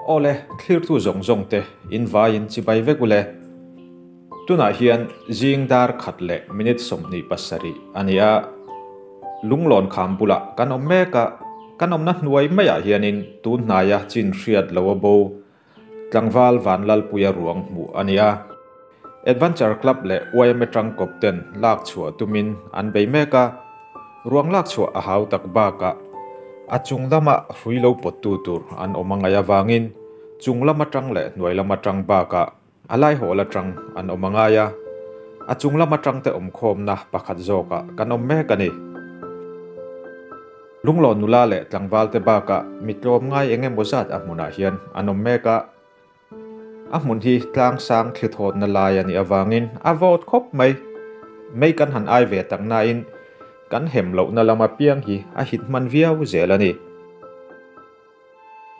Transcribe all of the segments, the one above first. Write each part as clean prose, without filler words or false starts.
Awle, thlirtu zawng zawng te in vaiin chibai vek ule. Tunah hian zing dar khat leh minute 27 a ni a, Lunglawn kham bulah kan awm mek a, kan awmna hnuai maiah hianin tun hnaia chin hriat lo a bo tlangval Vanlalpuia ruang hmuh a ni a. Adventure Club leh yma tangkawp ten lak chhuah tumin an bei mek a, ruang lak chhuah a hau tak bakah a chung lama hrui lo pawttu tur an awm a ngaih avangin chung lam atang leh hnuai lam atang bakah a laihawl atang an awm a ngai a, a chung lam atang te awmkhawmna pakhat zawkah kan awm mek a ni. Lunglawn nula leh tlangval te bakah mi tlawm ngai eng emaw zat a hmunah hian an awm mek a. A hmun hi tlang sang thli thawtna lai a nih avangin a vawt khawp mai. Mei kan han ai ve tak nain kan hem lohna lama piang hi a hit hman viau zel a ni.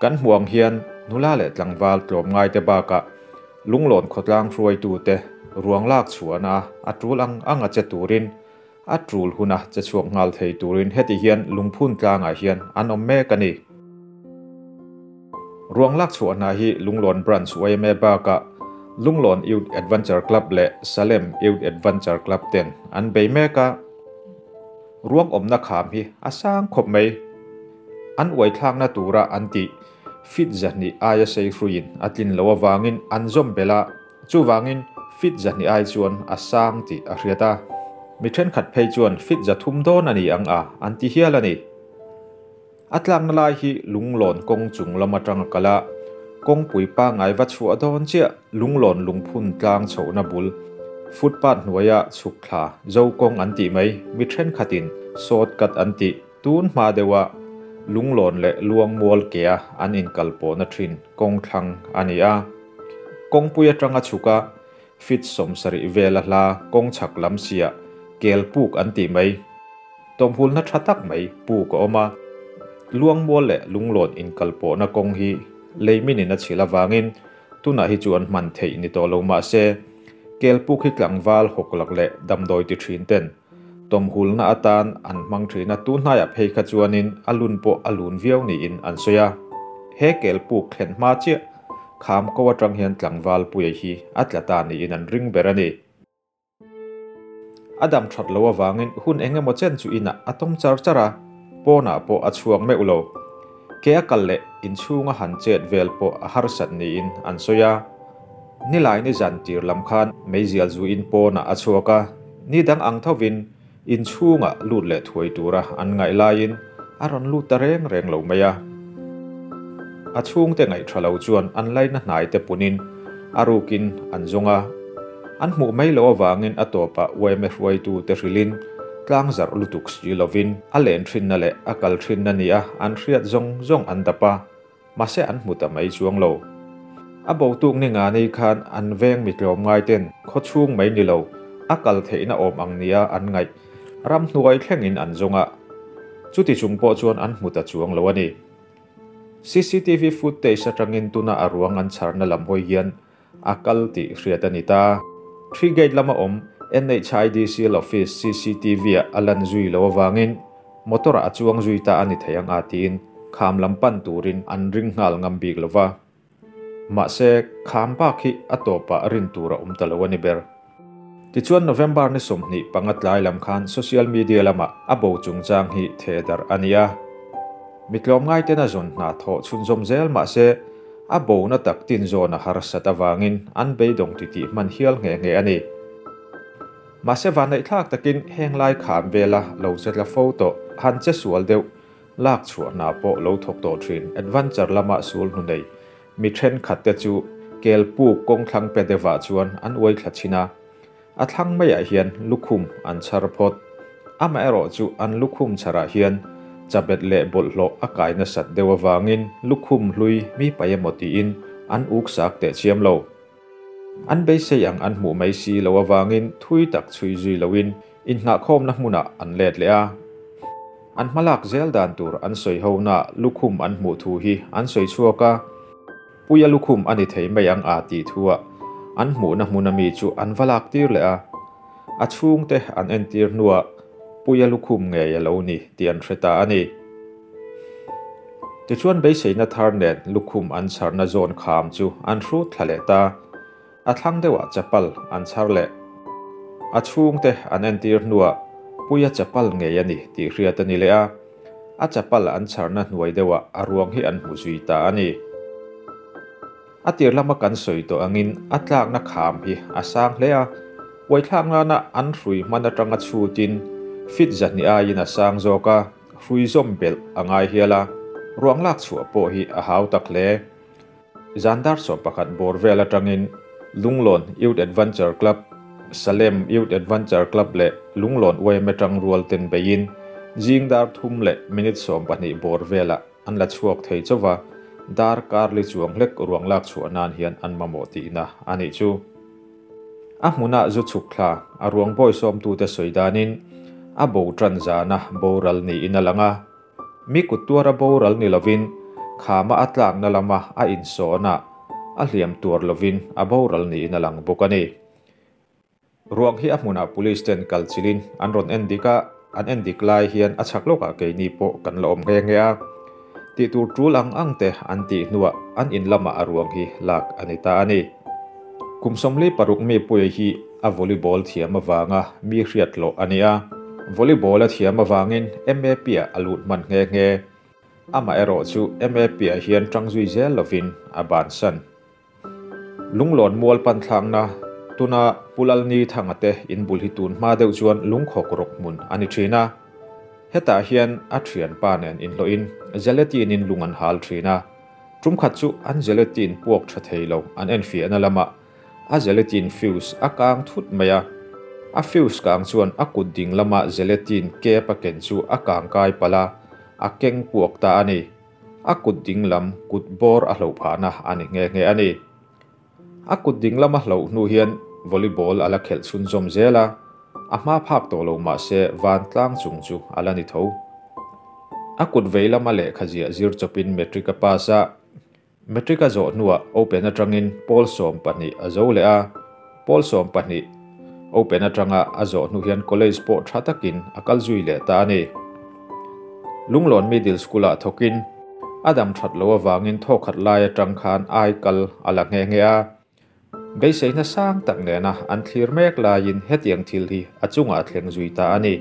Kan hmuh ang hian nula leh tlangval tlawm ngai te bakah Lunglawn khawtlang hruaitute ruang lak chhuahna a tul ang ang a che turin A tul huna che chhuak nghal thei turin heti hian lungphun tlangah hian an awm mek a ni. Ruang lak chhuah hna hi Lunglawn Branch yma bakah Lunglawn Youth Adventure Club leh Salem Youth Adventure Club ten an bei mek a. Ruang awmna kham hi a sang khawp mai. An uaithlakna tura an tih feet 200 aia sei hruiin a tlin loh avangin an zawm belh a. Chuvangin feet 200 ai chuan a sang tih a hriat a, mi thenkhat phei chuan feet 300 dawn a ni ang a an ti hial a ni. A tlakna lai hi lunglawn kawng chung lam atang a kal a, kawngpui pangngai va chhuah dawn chiah lunglawn lungphun tlang chhohna bul footpath hnuaia chhuk thla zo kawng an tih mai mi thenkhatin shortcut an tih tun hma deuha lunglawn leh luangmual kea an inkalpawhna thin kawng thlang a ni a. Kawngpui atanga chhuk a, feet 70 vel a hla kawng chhak lam siah kel puk an tih mai. Tawmhulna tha tak mai puk a awm a, Luangmual leh Lunglawn inkalpawhna kawng hi leiminin a chhil avangin tunah hi chuan hman theih ni tawh lo mah se, kel puk hi tlangval hawklak leh damdawi ti thin ten tawmhulna atan an hmang thin a, tun hnaiah phei kha chuanin a lun pawh a lun viau niin an sawi a. He kel puk thlen hma chiah Kham ko atang hian tlangval puia hi a tla ta niin an ring ber a ni. A dam that lo avangin hun eng emaw chen chu inah a tawm char char a, pawnah pawh a chhuak meuh lo. Ke a kal leh inchhunga han chet vel pawh a harsat niin an sawi a. Nilai ni zan tir lam khan meizial zuin pawnah a chhuak a, ni dang ang thovin inchhungah lut leh thuai tura an ngaih laiin a rawn lut ta reng reng lo mai a. A chhungte ngaih tha lo chuan an laina hnai te punin a rukin an zawng a. An hmuh mai loh avangin a tawpah yma hruaitu te hrilhin tlang zarh lutuk si lovin a len thinna leh a kal thinna nia an hriat zawng zawng an dap a, mahse an hmu ta mai chuang lo. A botuk ni nga nei khan an veng mi tlawm ngai ten khaw chhung mai ni lo, a kal theihna awm ang nia an ngaih ram hnuai thlengin an zawng a. Chuti chung pawh chuan an hmu ta chuang lo a ni. CCTV footage atangin tuna a ruang an chharna lam hawi hian a kal tih hriat a ni ta. Three Gate lama awm NHIDCL office CCTV ah a lan zui lo avangin motor ah a chuang zui ta a ni thei ang a tiin kham lam pan turin an ring nghal ngam bik lo va. Mahse, kham bak hi a tawpah rin tur a awm ta lo a ni ber. Tichuan November ni 25 tlai lam khan social media lamah a bo chungchang hi thehdarh a ni a. Mi tlawmngai ten a zawn hna thawh chhunzawm zel mahse a bona tak tin zawn a harsat avangin an beidawng titih hman hial nghe nghe a ni. Mahse vanneihthlak takin heng lai kham vela lo che tla fo tawh han che sual deuh lak chhuah hna pawh lo thawk tawh thin adventure lama sul hnu nei mi thenkhat te chu kel puk kawng thlang pe deuhah chuan an uai thla chhin a. A thlang maiah hian lukhum an chhar phawt. Amaherawh chu an lukhum chharah hian chabet leh bawlhhlawh a kai nasat deuh avangin lukhum hlui mi pai emaw tiin an uk sak teh chiam lo. An beisei ang an hmuh mai si lo avangin thui tak chhui zui loin inngahkhawmna hmunah an let leh a. An hmalak zel dan tur an sawi hona lukhum an hmuh thu hi an sawi chhuak a. Puia lukhum a ni thei mai ang a tih thuah an hmuhna hmuna mi chu an va lak tir leh a. A chhungte an entir hnuah Puia lukhum ngei a lo ni tih an hre ta a ni. Tichuan beiseina thar nen lukhum an chharna zawn kham chu an hrut thla leh ta. A thlang deuhah chapal an chhar leh. A chhungte an entir hnuah Puia chapal ngei a ni tih hriat a ni leh a, a chapal an chharna hnuai deuhah a ruang hi an hmu zui ta a ni. A tir lama kan sawi tawh angin a tlakna kham hi a sang hle a, uaithlak nana an hrui hman atanga chhutin fit zahnih aiin a sang zawk a, hrui zawm belh a ngai hial a, ruang lak chhuah pawh hi a hau tak hle. Zan dar 11 bawr vel atangin Lunglawn Youth Adventure Club, Salem Youth Adventure Club leh Lunglawn yma tang rual ten beiin zing dar thum leh minute 12 bawr velah an la chhuak thei chauh a, dar kar li chuang hlek ruang lak chhuah nan hian an mamawh tihna a nih chu. A hmunah zu chhuk thla a ruang bawi sawmtute sawi danin a bo tan zana boral niin a lang a. Mi kut tuara boral ni lovin khama a tlakna lama a insawhna a hliam tuar lovin a boral niin a lang bawk a ni. Ruang hi a hmunah police ten kal chilin an rawn en dik a, an en dik lai hian a chhak lawkah keini pawh kan la awm nghe nghe a. Tih tur tul ang ang te an tih hnuah an in lamah a ruang hi lak a ni ta a ni. Kum 46 mi Puia hi a volleyball thiam avanga mi hriat hlawh a ni a. Volleyball a thiam avangin MAP ah a lut hman nghe nghe. Amaherawh chu MAP ah hian tang zui zel lovin a bansan. Lunglawn mual pan thlakna tuna Pu Lalni Thanga te in bul hi tun hma deuh chuan lungkhawk rawk hmun a ni thin a. Hetah hian a thianpa nen inhlawhin gelatin in lung an hal thin a. Tumkhat chu an gelatin puak tha thei lo an enfiahna lamah a gelatin fuse a kang thut mai a. A fuse kang chuan a kut ding lama gelatin cap a ken chu a kang kai palh a, a keng puak ta a ni. A kut ding lam kut bawr a hloh phahna a ni nghe nghe a ni. A kut ding lama hloh hnu hian volleyball a la khelh chhunzawm zel a, a hma phak tawh lo mah se vantlang chung chu a la ni tho. A kut vei lama lehkha ziah zir chawpin matric a pass a, matric a zawh hnuah open atangin pawl 12 a zo leh a, pawl 12 open atanga a zawh hnu hian college pawh tha takin a kal zui leh ta a ni. Lunglawn Middle School ah thawkin a dam that lo awangin thawkhat lai atang khan ai kal a la nghe nghe a. Beiseina sang tak nena an thlir mek laiin hetiang thil hi a chungah a thleng zui ta a ni.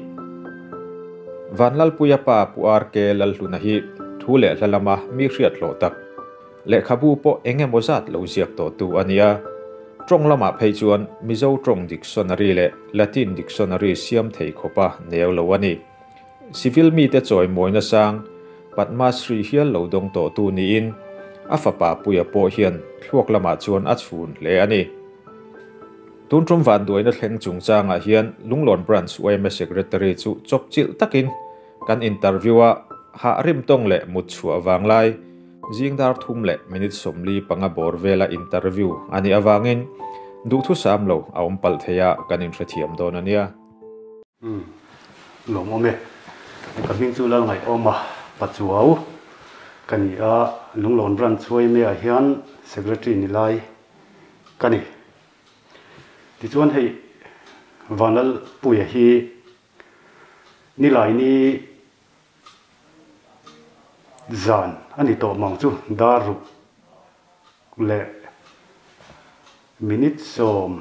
Vanlalpuia pa Pu RK Lalhluna hi thu leh hla lama mi hriat hlawh tak, lehkhabu pawh eng emaw zat lo ziak tawh tu a ni a. Tawng lamah phei chuan Mizo tawng dictionary leh Latin dictionary siam thei khawpa neu lo a ni. Civil mite chawi mawina sang Padma Shri hial lo dawng tawh tu niin a fapa Puia pawh hian thluak lamah chuan a chhun hle a ni. Tun tum vanduaina thleng chungchangah hian Lunglawn Branch yma Secretary chu chawp chilh takin kan interview a, hah rim tawng leh mut chhuah vang lai zing dar thum leh minute 45 bawr vela interview a nih awangin duhthusam lo a awm palh thei a kan inhrethiam dawn a nia. Lawm awm e. Ka hming chu Lalngaihawm a, Pachuau ka ni a, Lunglawn Branch yma ah hian Secretary ni lai ka ni. Tichuan hei Vanlalpuia hi Nilaini zan a ni tawh mang chu dar ruk leh minute sawm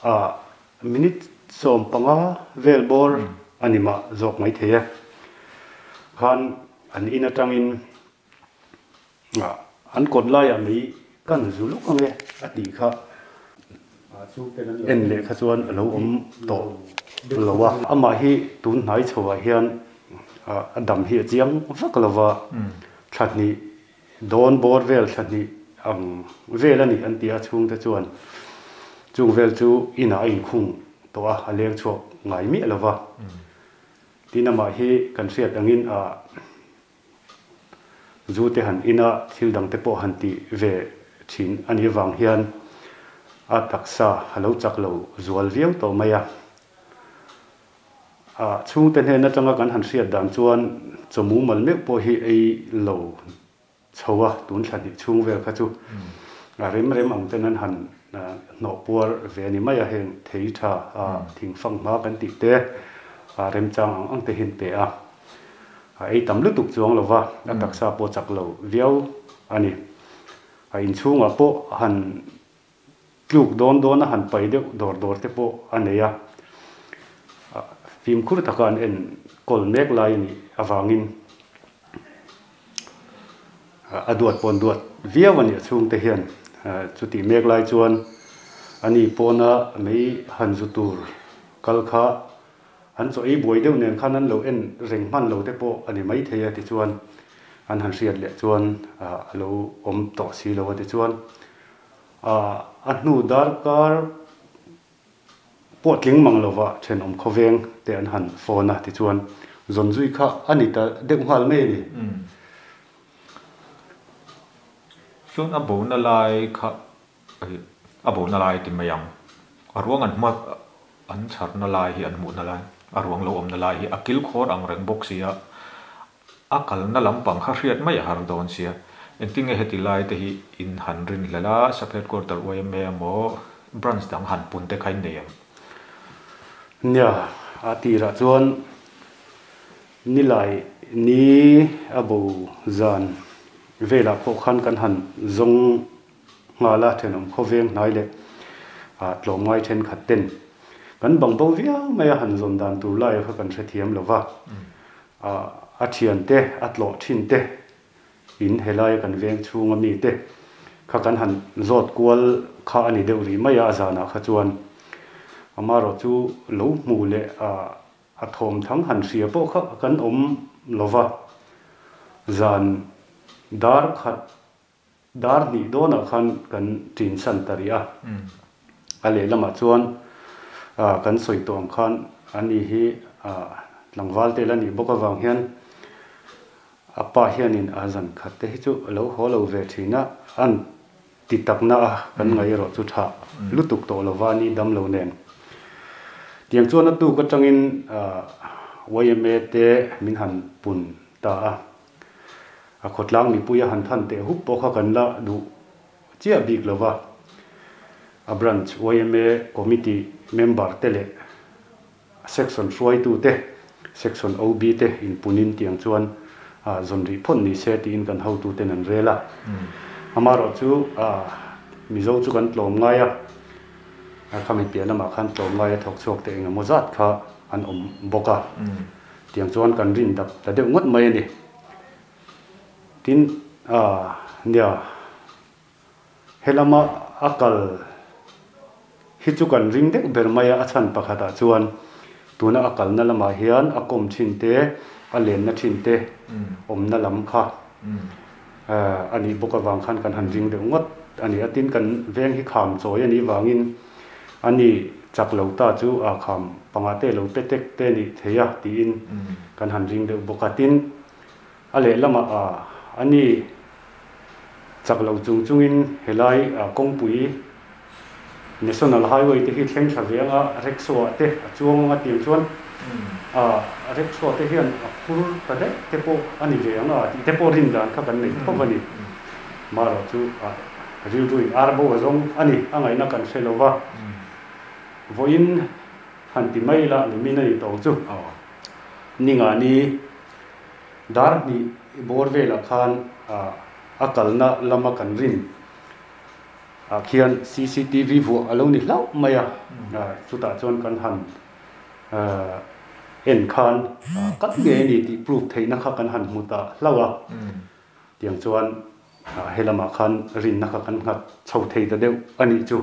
ah minute 15 vel bawr a ni mah zawk mai thei e. Khan an in atangin an kawt laiah mei kan zu lawk ang e a tih kha en leh kha chuan a lo awm tawh lo a. Amah hi tun hnai chhoah hian a dam hi a chiang vak lo va, thla hnih dawn bawr vel thla hnih ang vel a ni an ti a, chhungte chuan chung vel chu inah a inkhung tawh a, a leng chhuak ngai miah lo va. Tin amah hi kan hriat angin a zu te han in a, thil dang te pawh han tih ve thin a nih avang hian a taksa a lo chak lo zual viau tawh mai a. A chhungte hnen atanga kan han hriat dan chuan chaw mumal meuh pawh hi ei lo chho a, tun thla hnih chhung vel kha chu a rem rem ang ten an han. hnawh puar ve a ni mai a, heng thei tha thing fang hma kan tih te remchang ang ang te hi an pe a, a ei tam lutuk chuang lo va, a taksa pawh chak lo viau a ni. A inchhungah pawh han tluk dawn dawn a han pai deuh dawr dawr te pawh a nei a, fimkhur taka an en kawl mek lai a nih avangin a duat pawn duat viau a nih a chhungte hian chutih mek lai chuan ani pawna mei han zu tur kal kha an chaw ei buai deuh nen khan an lo en reng hman lo te pawh a ni maithei a tichuan an han hriat leh chuan a lo awm tawh si lo a tichuan A hnu darkar pawh tling mang lova thenawm khawveng te an han phone a tichuan zawn zui kha a ni ta deuh nghal mai a ni. Chuan a bona lai kha a bona lai ti mai ang. A ruang an hma an chharna lai hi an hmuhna lai a ruang lo awmna lai hi a kilkhawr ang reng bawk si a. A kalna lampang kha hriat mai a har dawn sia. Engtinge heti lai te hi in han rin hlel a, Sub Headquarter yma emaw branch dang han pun te kha in nei em? Nia, a tirah chuan nilai ni a bo zan velah pawh khan kan han zawng nghal a, thenawm khawveng hnai leh tlawmngai thenkhat ten kan bang bo viau mai a, han zawn dan tur lai kha kan hrethiam lo va. A thiante, a tlawh thin te, in helai kan veng chhunga mi te kha kan han zawt kual kha a ni deuh rih mai a, a zanah kha chuan amaherawh chu lo hmu leh a thawm thang han hria pawh kha kan awm lo va, zan dar khat Dar hnih dawnah khan kan ṭin san ta rih a, a lehlamah chuan kan sawi tawh ang khan ani hi tlangval tel a nih bawk avang hian a pa hianin a zan khat te hi chu a lo haw lo ve ṭhin a, an ti takna a kan ngaih erawh chu ṭha lutuk tawh lova a ni dam lo nen. Tiang chuan a tuk aṭangin yma te min han pun ta a. A khawtlang mipui a han than teh hup pawh kha kan la duh chiah bik lo va, a branch yma committee member te leh section hruaitu te, section OB te inpunin tiang chuan zawn rih phawt ni se tiin kan hotu ten an rel a. Amaherawh chu Mizo chu kan tlawm ngai a, khami piah lamah khan tlawm ngai a thawk chhuak teh engemaw zat kha an awm bawk a. Tiang chuan kan rin dap ta deuh ngawt mai a ni. Tin, ah, nia, helama a kal hi chu kan ring deuh ber mai a, a chhan pakhatah chuan tuna a kalna lamah hian a kawm thin te, a lenna thin te awmna lam kha a nih bawk avang khan kan han ring deuh ngawt a ni. A tin, kan veng hi kham chawi a nih vangin a ni chak lo ta chu a kham panga te lo pe tek te nih thei a tiin kan han ring deuh bawk a. Tin, a lehlamah a a ni chak lo chung chungin helai kawngpui National Highway te hi thleng tha ve anga rickshaw ah te a chuang anga tiang chuan a rickshaw te hian a phur ta daih te pawh a ni ve ang a tih te pawh rin dan kha kan nei tho a ni. Marawh chu a rilruin ar bo a zawng a ni, a ngaihna kan hre lo va, vawiin han ti mai ila nimin a ni tawng chu. Ningani dar hnih bawr velah khan a kalna lama kan rin ah khian cctv vuah a lo ni hlauh mai a, chutah chuan kan han en khan kat ngei a ni tih proof theihna kha kan han hmu ta hlauh a. Tiang chuan he lamah khan rinna kha kan nghat chho thei ta deuh a nih chu.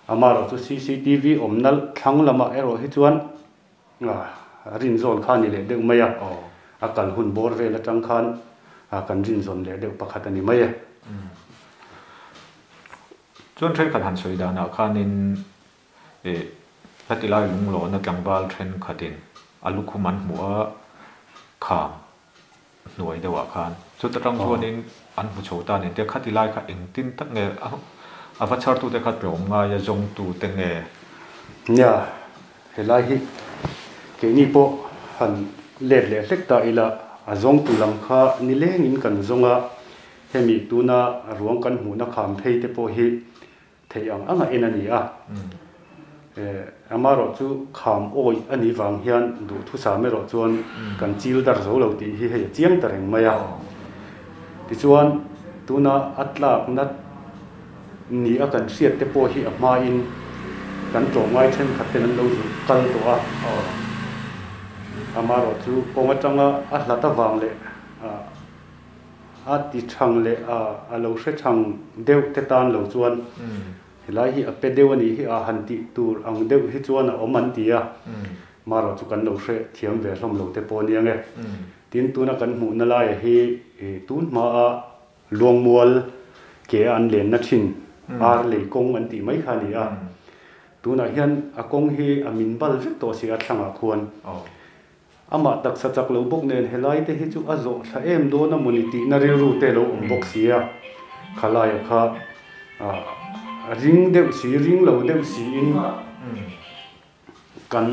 Amaherawh chu cctv awmna thlang lamah erawh hi chuan rinzawn kha a ni leh deuh mai a, a kal hun bawr vel atang khan kan rinzawn leh deuh pakhat a ni mai e. Chuan thenkhat han sawi danah khanin Ih, heti lai lunglawhna tlangval thenkhatin a lukhum an hmuh a, kham hnuai deuhah khan chuta tang chuanin an hmu chho ta a ni. Tia khati lai kha engtin tak nge a va chhartute kha tlawm ngai a zawngtute nge? Nia, helai hi keini pawh han let leh hlek ta ila, a zawngtu lam kha nilengin kan zawng a, hemi tuna ruang kan hmuhna kham phei te pawh hi. Theih ang anga en a ni a. Amaherawh chu kham awih a nih vang hian duhthusam erawh chuan kan chil dar zo lo tih hi hei a chiang ta reng mai a. Tichuan tuna a tlakna ni a kan hriat te pawh hi a hmain kan tlawmngai thenkhat ten an lo zuk kal tawh a. Amaherawh chu kawng atanga a hlat avang leh A ti thang leh a, a lo hre thang deuh te tan lo chuan helai hi a pe deuh a nih hi a han tih tur ang deuh hi chuan a awm an ti a, marawh chu kan lo hre thiam ve hlawm lo te pawh ania nge. Tin, tuna kan hmuhna laia hi tun hmaa Luangmual ke a an lenna thin ar lei kawng an tih mai kha a ni a, tunah hian a kawng hi a min bal vek tawh si a thlangah khuan. Amah taksa chak lo bawk nen helai te hi chu a zawh thla em dawn a mawni tihna rilru te lo awm bawk si a, khalaia kha ring deuh si, ring lo deuh siin kan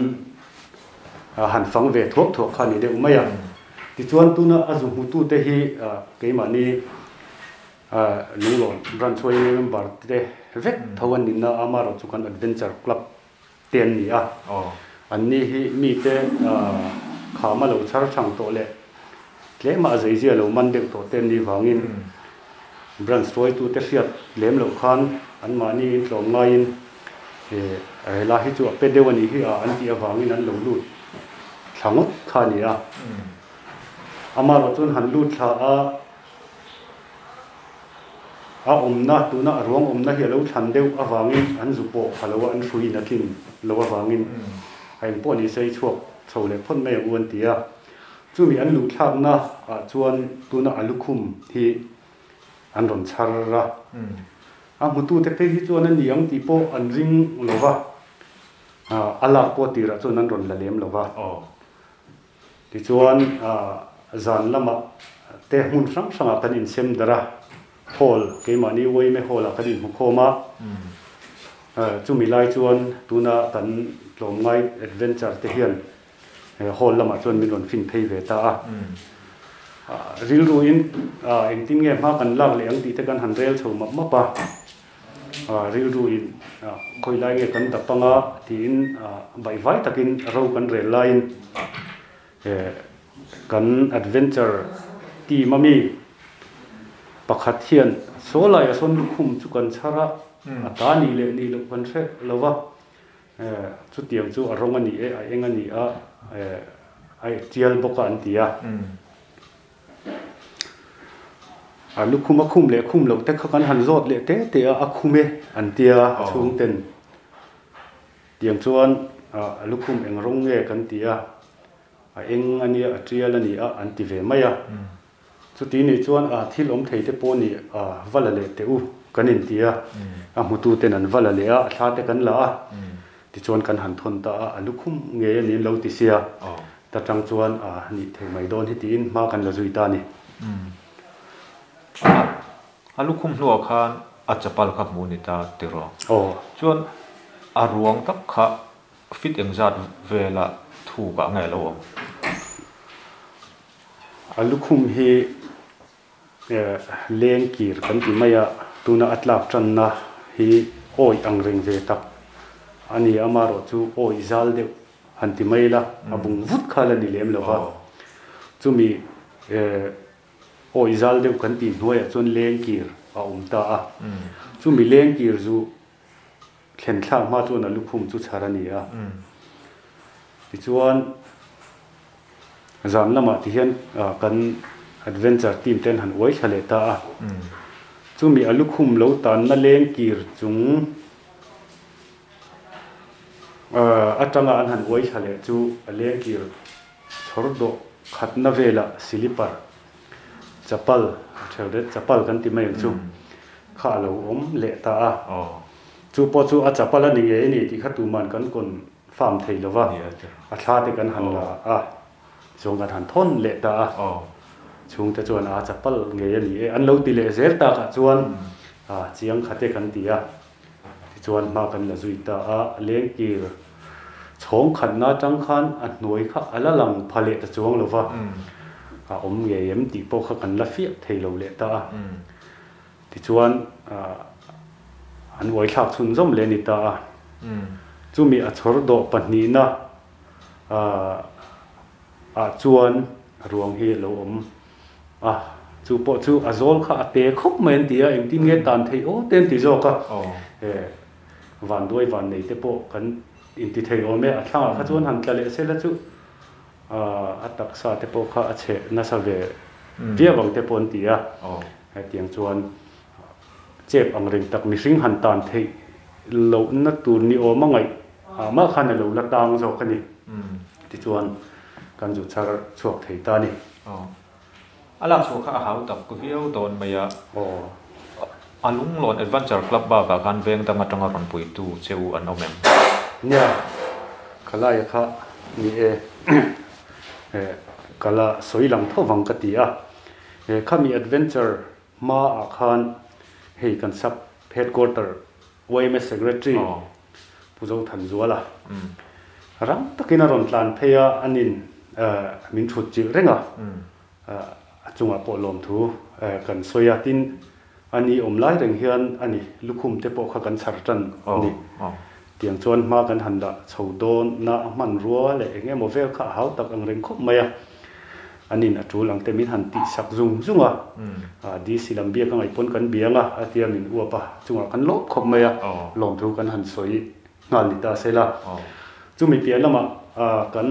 han fang ve thuak thuak kha a ni deuh mai a. Tichuan tuna a zu hmutu te hi keimahni Lunglawn Branch yma member te vek tho an nihna amaherawhchu chu kan Adventure Club te an ni a, anni hi mite khama lo chhar thang tawh leh tlema a zeizia lo man deuh tawh te an nih vangin branch hruaitute hriat lem loh khan anmahni intlawm ngaiin hela hi chu a pe deuh a nih hi a an tih avangin an lo lut thla ngawt kha a ni a, amaherawh chuan han lut thla a. A awmna, tuna a ruang awmna hi a lo thlan deuh avangin an zu pawh pha lo a, an hruiin a tlin lo avangin a eng pawh ni se i chhuak chho leh phawt mai ang u an ti a. Chumi an luh thlakna ah chuan tuna a lukhum hi an rawn chhar a. A hmutute phei hi chuan a ni ang tih pawh an ring lo va, a lak pawh tirah chuan an rawn la lem lo va. Tichuan, zan lamah te hmun hrang hrangah kan insem darh a, hall, keimahni YMA hall-ah kan inhmukhawm a, chumi lai chuan tuna kan tlawmngai adventure te hian hall lamah chuan min rawn fin phei ve ta a. Rilruin engtin nge hma kan lak leh ang tih te kan han rel chho map map a. Rilru in khawi lai nge kan dap anga tiin baihvai takin ro kan rel laiin kan adventure team a mi pakhat hian saw laiah sawn lukhum chu kan chhar a, a ta nih leh nih loh kan hre lo va, chutiang chu a rawng a ni e, a eng a ni a, a tial bawk a an ti a. A lukhum a khum leh khum loh te kha kan han zawt leh te te a, a khum e an tia a chhung ten. Tiang chuan a lukhum eng rawng nge kan ti a, a eng a nia, a tial a ni a an ti ve mai a. Chuti nih chuan a thil awm thei te pawh nih a va la leh teh u kan inti a, a hmutu ten an va la leh a, a thla te kan la a. Tichuan kan han thawn ta a, a lukhum ngei a niin lo ti sia, ta tang chuan a nih thei mai dawn hi tiin hma kan la zui ta a ni. A lukhum hnuah khan a chapal kha hmuh ni ta tiraw? Aw. Chuan a ruang tak kha fit engzat vela thukah nge lo awm? A lukhum hi Leng kir kan ti mai a, tuna a tlak tanna hi awih ang reng ve tak a ni. Amaherawh chu awih zal deuh han ti mai ila, a bung vut kha la ni lem lo va. Chumi awih zal deuh kan tih hnuaiah chuan leng kir a awm ta a. Chumi leng kir chu thlen thlak hma chuan a lukhum chu chhar a ni a. Tichuan. Zan lamah ti hian kan adventure team te an han uai thla leh ta a. Chumi a lukhum lo tanna leng kir chung atanga an han uai thla leh chu a leng kir chhawr dawh khatna velah silipar chapal a ṭhel ret chapal kan ti mai ang chu kha a lo awm leh ta a. Chu pawh chu a chapal a ni ngei a ni tih kha tuman kan kawn Farm thei lo va, a thla te kan han la a, tichuan kan han thawn leh ta a, chhungte chuan a chapal ngei a ni e, an lo ti leh zel takah chuan chiang khat e kan ti a, tichuan hma kan la zui ta a, lengkir chhawng khatna atang khan a hnuai kha a la lang pha leh ta chuang lo va, a awm ngei em tih pawh kha kan la fiah thei lo leh ta a. Tichuan, An uai thlak chhunzawm leh a ni ta a. Chumi a chhawr dawh pahnihna ah chuan ruang hi a lo awm a, chu pawh chu a zawl kha a te khawp mai an ti a, engtin nge tan theih aw te an ti zawk a, vanduai vannei te pawh kan inti thei awm e, a thlangah kha chuan han tla leh sela chu a taksa te pawh kha a cheh nasa ve viau ang te pawh an ti a, hetiang chuan Chep ang reng tak mihring han tan theih lohna tur ni awm a ngaih ah mah khan a lo la tang zawk a ni. Tichuan kan zu chhar chhuak thei ta a ni. Aw. A lak chhuah kha a hau tak viau dawn mai a. Aw. A Lunglawn Adventure Club bakah khan veng dang atanga rawn puitu che u an awm em? Nia, Khalaia kha ni e. Ka la sawi lang tho vang ka ti a. Khami Adventure Hma ah khan hei kan sub headquarter yma secretary Pu Zothanzuala rang takin a rawn tlan phei a, an in min thut chilh reng a, a chungah pawh lawmthu kan sawi a, tin a ni awm lai reng hian a ni lukhum te pawh kha kan chhar tan a ni. Tiang chuan hma kan han dah chho dawn na a hmanrua leh eng emaw vel kha a hau tak ang reng khawp mai a. An in a tul ang te min han tih sak zung zung a, DC lam biak a ngaih pawn kan biang a, a tia min uap a, chungah kan lawm khawp mai a, lawmthu kan han sawi nghal ni ta sela. Chumi piah lamah kan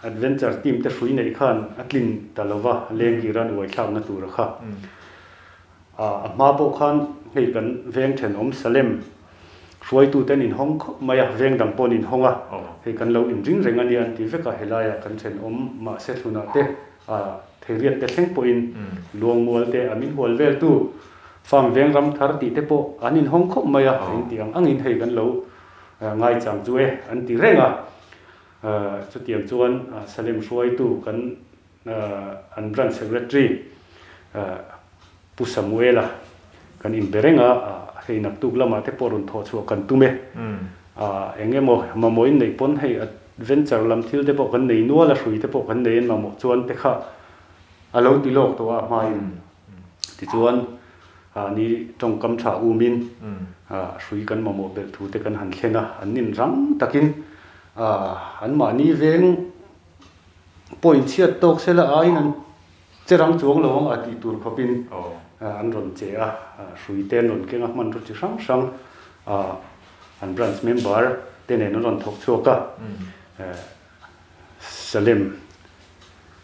adventure team te hrui neih khan a tlin ta lo va, lengkir an uai thlakna tura kha. A hma pawh khan hei kan veng thenawm Salem hruaitute an inhawng khawp mai a, veng dang pawh an inhawng a, hei kan lo inring reng a nia an ti vek a, helaiah kan thenawm mahse thlunah te Theiriat te thleng pawhin Luangmual te a min hual veltu farm veng ram thar tih te pawh an inhawng khawp mai a, engti ang angin hei kan lo ngaichang chu e an ti reng a, chutiang chuan Salem hruaitu kan An Branch Secretary Pu Samuela kan inbe reng a, hei naktuk lamah te pawh rawn thawh chhuah kan tum e. Eng emaw mamawh in neih pawn hei adventure lam thil te pawh kan nei nual a, hrui te pawh kan nei an mamawh chuan te kha a lo ti lawk tawh a hmain. Tichuan ni tawngkam tha umin hrui kan mamawh belh thu te kan han thlen a, an nin rang takin anmahni veng Pawh inchhiat tawk sela aiin an che rang chuang lo ang a tih tur khawpin an rawn che a, hrui te an rawn keng a, hmanraw chi hrang hrang an branch member te nen an rawn thawk chhuak a, Salem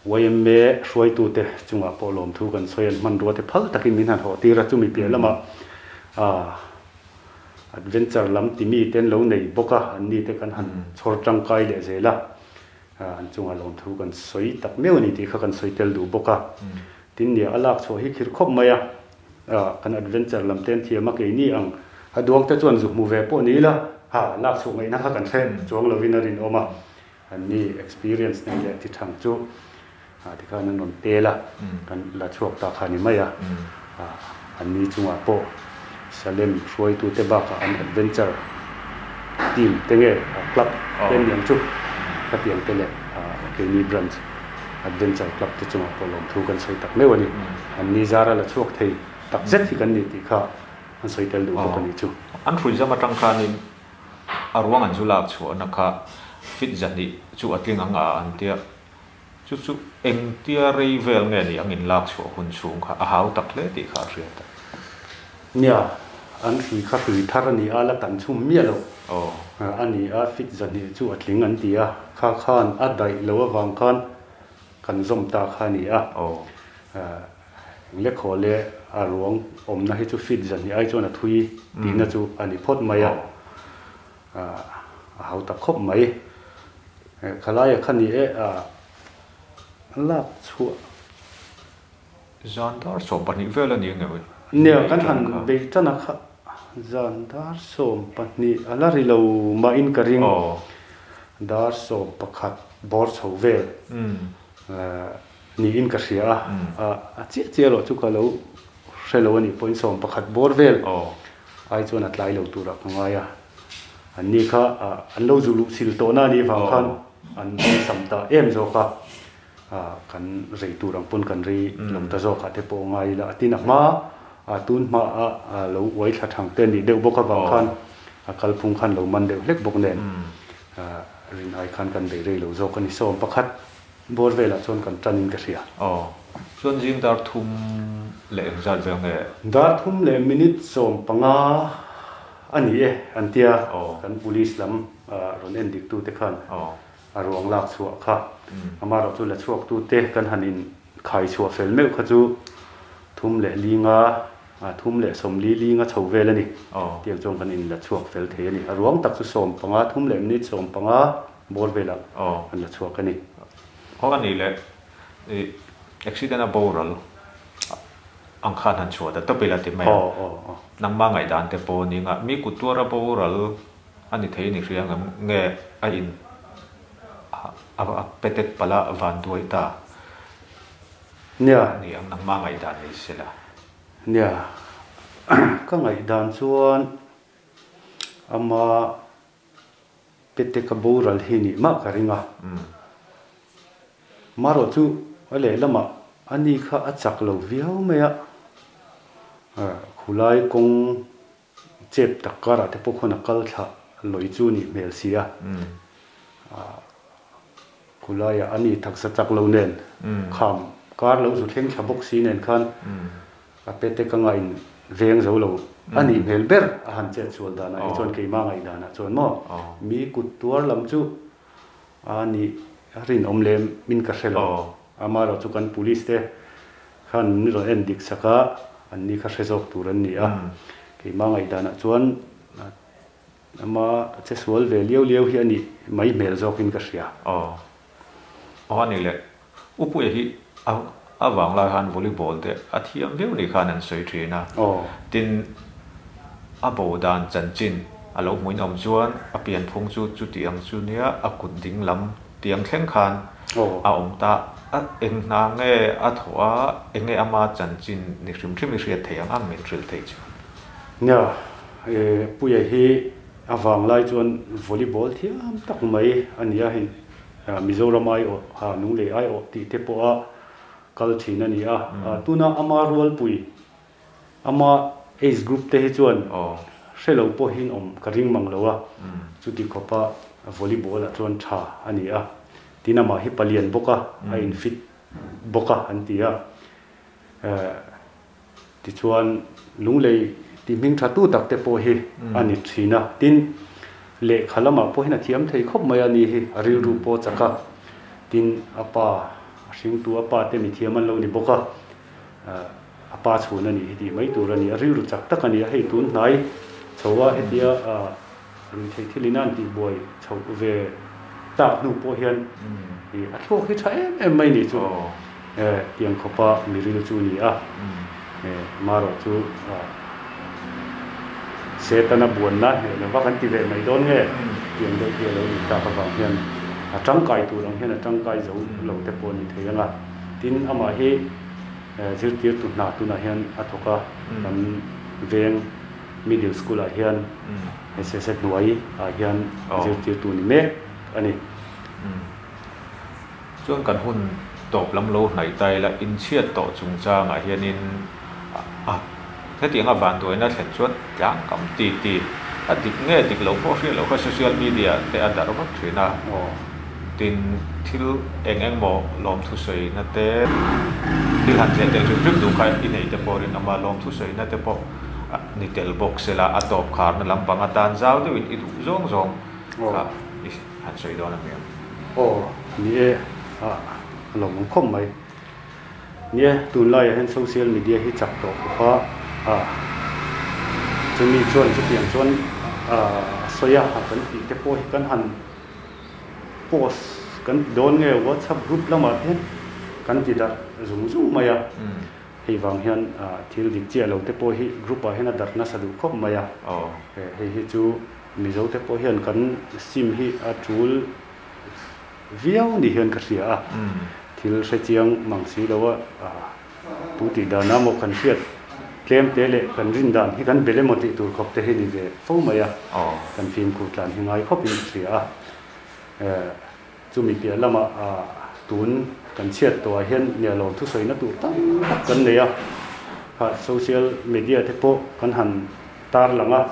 yma hruaitute chungah pawh lawmthu kan sawi an hmanrua te phal takin min han hawh tir a, chumi piah lamah adventure lam timi te an lo nei bawk a, anni te kan han chhawr tangkai leh zel a. An chungah lawmthu kan sawi tak meuh a ni tih kha kan sawi tel duh bawk a. Tin nia a lak chhuah hi khir khawp mai a, kan adventure lam te an thiam a keini ang a duang te chuan zu hmu ve pawh ni ila ha lak chhuah ngaihna kha kan hre chuang lovin a rinawm a. An ni experience nei leh tithang chu tikhan an rawn tel a, kan la chhuak ta kha a ni mai a. An ni chungah pawh Salem hruaitute bakah an adventure team te nge club te an niang chu khatiang te leh keini branch adventure club te chungah pawh lawmthu kan sawi tak meuh a ni. An ni zara la chhuak thei tak zet hi kan ni tih kha an sawi tel duh bawk a nih chu. An hruizam atang khanin a ruang an zu lak chhuahna kha fit zahnih chu a tling ang a an tia. Chu chu engtia rei vel nge ni ang inlak chhuah hun chhung kha a hau tak hle tih kha a hriat a. Nia, an hrui kha hrui thar a ni a, la tan chhum miah lo a ni a, fit zahnih chu a tling an ti a, kha khan a daih lo avang khan kan zawm ta kha a ni a. Englekhawh leh a ruang awmna hi chu fit zahnih ai chuan a thui tihna chu a ni phawt mai a. A hau tak khawp mai. Khalaia kha ni e a lak chhuah. Zan dar 12 vel a ni ang e. Nia kan han bei tan a kha zan dar 12 a la ri lo mahin ka ring. Dar 11 bawr chho vel niin ka hria a. A chiah chiah erawh chu ka lo hre lo a nih pawhin 11 bawr vel. Ai chuan a tlai lo turah ka ngai a, anni kha an lo zu luh sil tawhna a nih vang khan an awlsam ta em zawk a, kan rei tur ang pawn kan rei lo ta zawk ah te pawh ngai ila a tin a hma. Tun hma a lo uai thla thang te nih deuh bawk avang khan a kalphung khan lo man deuh hlek bawk nen rin ai khan kan bei rei lo zawk a ni. 11 bawr velah chuan kan tan in ka hria. Aw. Chuan zing dar thum leh engzat vel nge? Dar thum leh minute 15 a ni e an tia kan police lam rawn en dik tute khan a ruang lak chhuah kha amaherawh chu la chhuak tute kan han in Khai chhuah fel meuh kha chu thum leh linga, thum leh sawmli linga chho vel a ni. Tiang chuan kan inla chhuak fel thei a ni. A ruang tak chu 15, thum leh minute 15 bawr velah kan la chhuak a ni. Aw a nih leh i accident a boral ang khan han chhuah ta tawp ila ti mai a. Nangmah ngaihdan te pawh ni nga mi kut tuar a boral a ni thei ni hria ngam nge a in a petek palh a van duai ta. Nia. Ni ang nangmah ngaihdan ni se la. Nia. Ka ngaihdan chuan ama petek a boral hi nih mah ka ring a. Marawh chu a lehlamah ani kha a chak lo viau mai a. Khulai kawng Chep tak karah te pawh khawn a kal thlah lawi chu nih hmel si a. Khulaiah a ni taksa chak lo nen kham kar lo zu thleng thla bawk si nen khan a petek anga in veng zo lo a nih hmel ber a han chet sual danah hi chuan keimah ngaihdanah chuan maw mi kut tuar lam chu a nih a rinawm lem in ka hre lo. Amaherawhchu kan police te khan min rawn en dik sak a, an ni kha hre zawk tur an ni a. Keimah ngaihdanah chuan ama che sual ve liau liau hi a nih mai hmel zawkin ka hria. Aw. Aw a nih leh, Upuia hi a a vang lai khan volleyball te a thiam viau ni khan an sawi thin a. Tin, a bo dan chanchin a lo hmuin awm chuan a pianphung chu chuti ang chu nia a kut ding lam Tiang thleng khan a awm ta a, eng hna nge a thawh a, eng nge ama chanchin ni hrim hrim i hriat theih ang ang min hrilh theih chu. Nia, e Puia hi a vang lai chuan volleyball thiam tak mai a ni a, hei Mizoram aiawh, ha Lunglei aiawh tih te pawha kal thin a ni a, tuna ama rualpui Ama age group te hi chuan hre lo pawhin awm ka ring mang lo a, chuti khawpa volleyball ah chuan tha a ni a, tin amah hi palian bawk a, a in fit bawk a an ti a, tichuan Lunglei ti hming tha tu tak te pawh hi a ni thin a, tin lehkha lamah pawhin a thiam thei khawp mai a ni hi, a rilru pawh a chak a, tin a pa a hringtu a pa te mithiam an lo ni bawk a. A pa chhun a nih hi tih mai tur a ni. A rilru chak tak a ni a, hei tun hnai chho a hetia ruihtheih thil in a an tihbuai chhoh ve tak hnu pawh hian a thluak hi tha em em mai ni chu tiang khawpa mi ril chu a ni a. Marawh chu Setana buanna hneh lova kan ti ve mai dawn nge tiang deuh hi a lo nih tak avang hian a tangkai tur ang hian a tangkai zo lo te pawh a ni thei ang a. Tin amah hi Zirtirtu hna tunah hian a thawk a, kan veng Middle School ah hian SSA hnuai ah hian zirtirtu ni mek a ni. Chuan kan hun tawp lam lo hnaih ta ila, inchhiat tawh chungchangah hianin a hetiang a vanduaina thlen chuan tlangkam ti ti a dik nge dik lo pawh hriat loh kha social media te a darh vak thin a. Tin, thil eng eng maw lawmthu sawina te, thil han tleh tel hrim hrim duh kha i nei te pawh rinawm a, lawmthu sawina te pawh ni tel bawk se la, a tawp kharna lampang atan zau deuhin i duh zawng zawng kha i han sawi dawn a mi ang. Aw, ni e, a lawmawm khawp mai. Ni e, tunlaiah hian social media hi chak tawh khawp a, a chumi chuan chutiang chuan a sawi a, kan tih te pawh hi kan han Post kan ti dawn nge WhatsApp group lamah te kan ti darh zung zung mai a, hei vang hian thil dik chiah lo te pawh hi group ah hian a darh nasa duh khawp mai a, hei hi chu Mizo te pawh hian kan sim hi a tul viau ni hian ka hria a, thil hre chiang mang si lo a. Tu tih dan a maw kan hriat tlem te leh kan rin dan hi kan bel emaw tih tur khawp te hi ni ve fo mai a, kan fimkhur tlan hi ngai khawpin ka hria a. Chumi piah lamah tun kan chhiat tawhah hian nialawm thusawina tur tam tak kan nei a. Kha social media te pawh kan han tarlang a,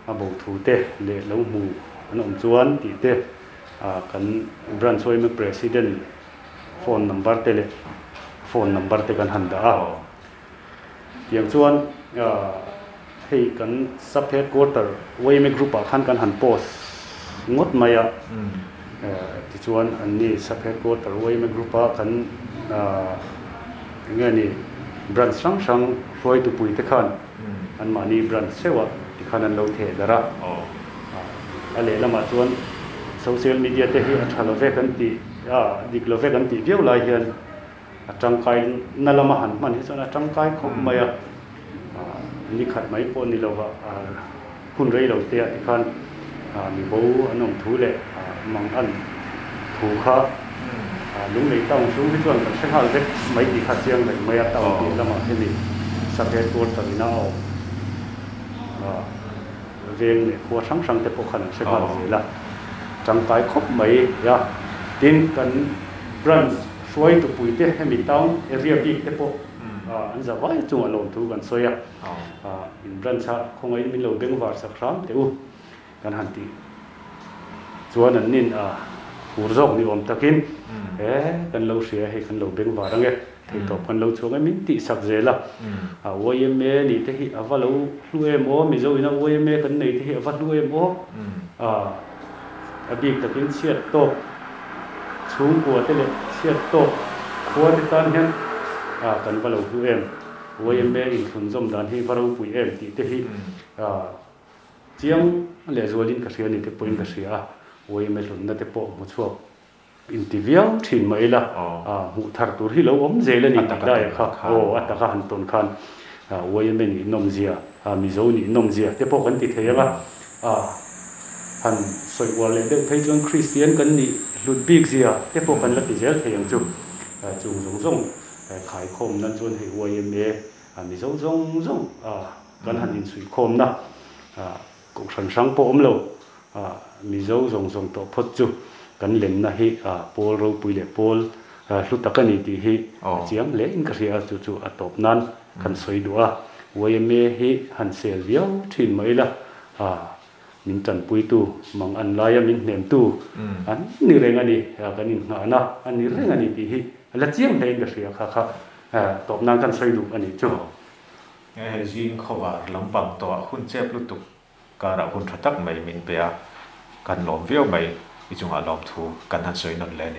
a bo thu te leh lo hmu an awm chuan tih te kan branch yma president phone number te leh phone number te kan han dah a. Tiang chuan hei kan sub headquarter yma group ah khan kan han post ngawt mai a, tichuan anni sub headquarter yma group a kan eng nge ni branch hrang hrang hruaitu pui te khan anmahni branch theuh ah tikhan an lo theh darh a, a lehlamah chuan social media te hi a tha lo vek an tih a dik lo vek an tih viau lai hian A tangkai na lama han hman hi chuan a tangkai khawp mai a, ni khat mai pawh ni lova hun rei lo te ah tikhan mi bo an awm thu leh mang an thu kha Lunglei town chhung hi chuan kan hre nghal vek mai tih kha chiang reng mai a, town piah lamah hemi Sakhe quarter ina a awm veng leh khua hrang hrang te pawh khan an hre nghal zel a, tangkai khawp mai a, tin kan branch Hruaitu puite hemi town area bik te pawh an za vai chungah lawmthu kan sawi a, in branch a khawngaihin min lo bengvar sak hram teh u kan han tih chuan an nin a fur zawk ni awm takin he kan lo hria hei kan lo bengvar ange theihtawp kan lo chhuak e min tih sak zel a, yma nih te hi a va lo hlu em aw Mizo ina yma kan nei te hi a va hlu em aw a bik takin chhiat tawk. Chhungkua te leh chhiat tawk khua te tan hian kan va lo hlu em? Yma inthlunzawm dan hi va ropui em tih te hi chiang leh zualin ka hria ni te pawhin ka hria a, yma hlunna te pawh hmu chhuak inti viau thin mah ila hmuh thar tur hi lo awm zel a ni tih laia kha aw a taka han tawn khan yma nih nawmzia, Mizo nih nawmzia te pawh kan ti thei ang a. Han sawi uar leh deuh phei chuan Kristian kan nih hlut bik zia te pawh kan la ti zel thei ang chu. Chung zawng zawng khaikhawm nan chuan hei yma Mizo zawng zawng kan han insuihkhawmna kohhran hrang pawh awm lo Mizo zawng zawng tawh phawt chu kan lenna hi pawl ropui leh pawl hlu tak a ni tih hi a chiang hle in ka hria a, chu chu a tawp nan kan sawi duh a. Yma hi han sel viau thin mah ila Min tanpuitu, mang an laia min hnemtu an ni reng a ni, kan inngahna a ni reng a ni tih hi la chiang hlein ka hria kha kha tawp nan kan sawi duh a nih chu. Hei zing khawvar lampang tawhah hun chep lutuk karah hun tha tak mai min pe a, kan lawm viau mai i chungah lawmthu kan han sawi nawn leh a ni.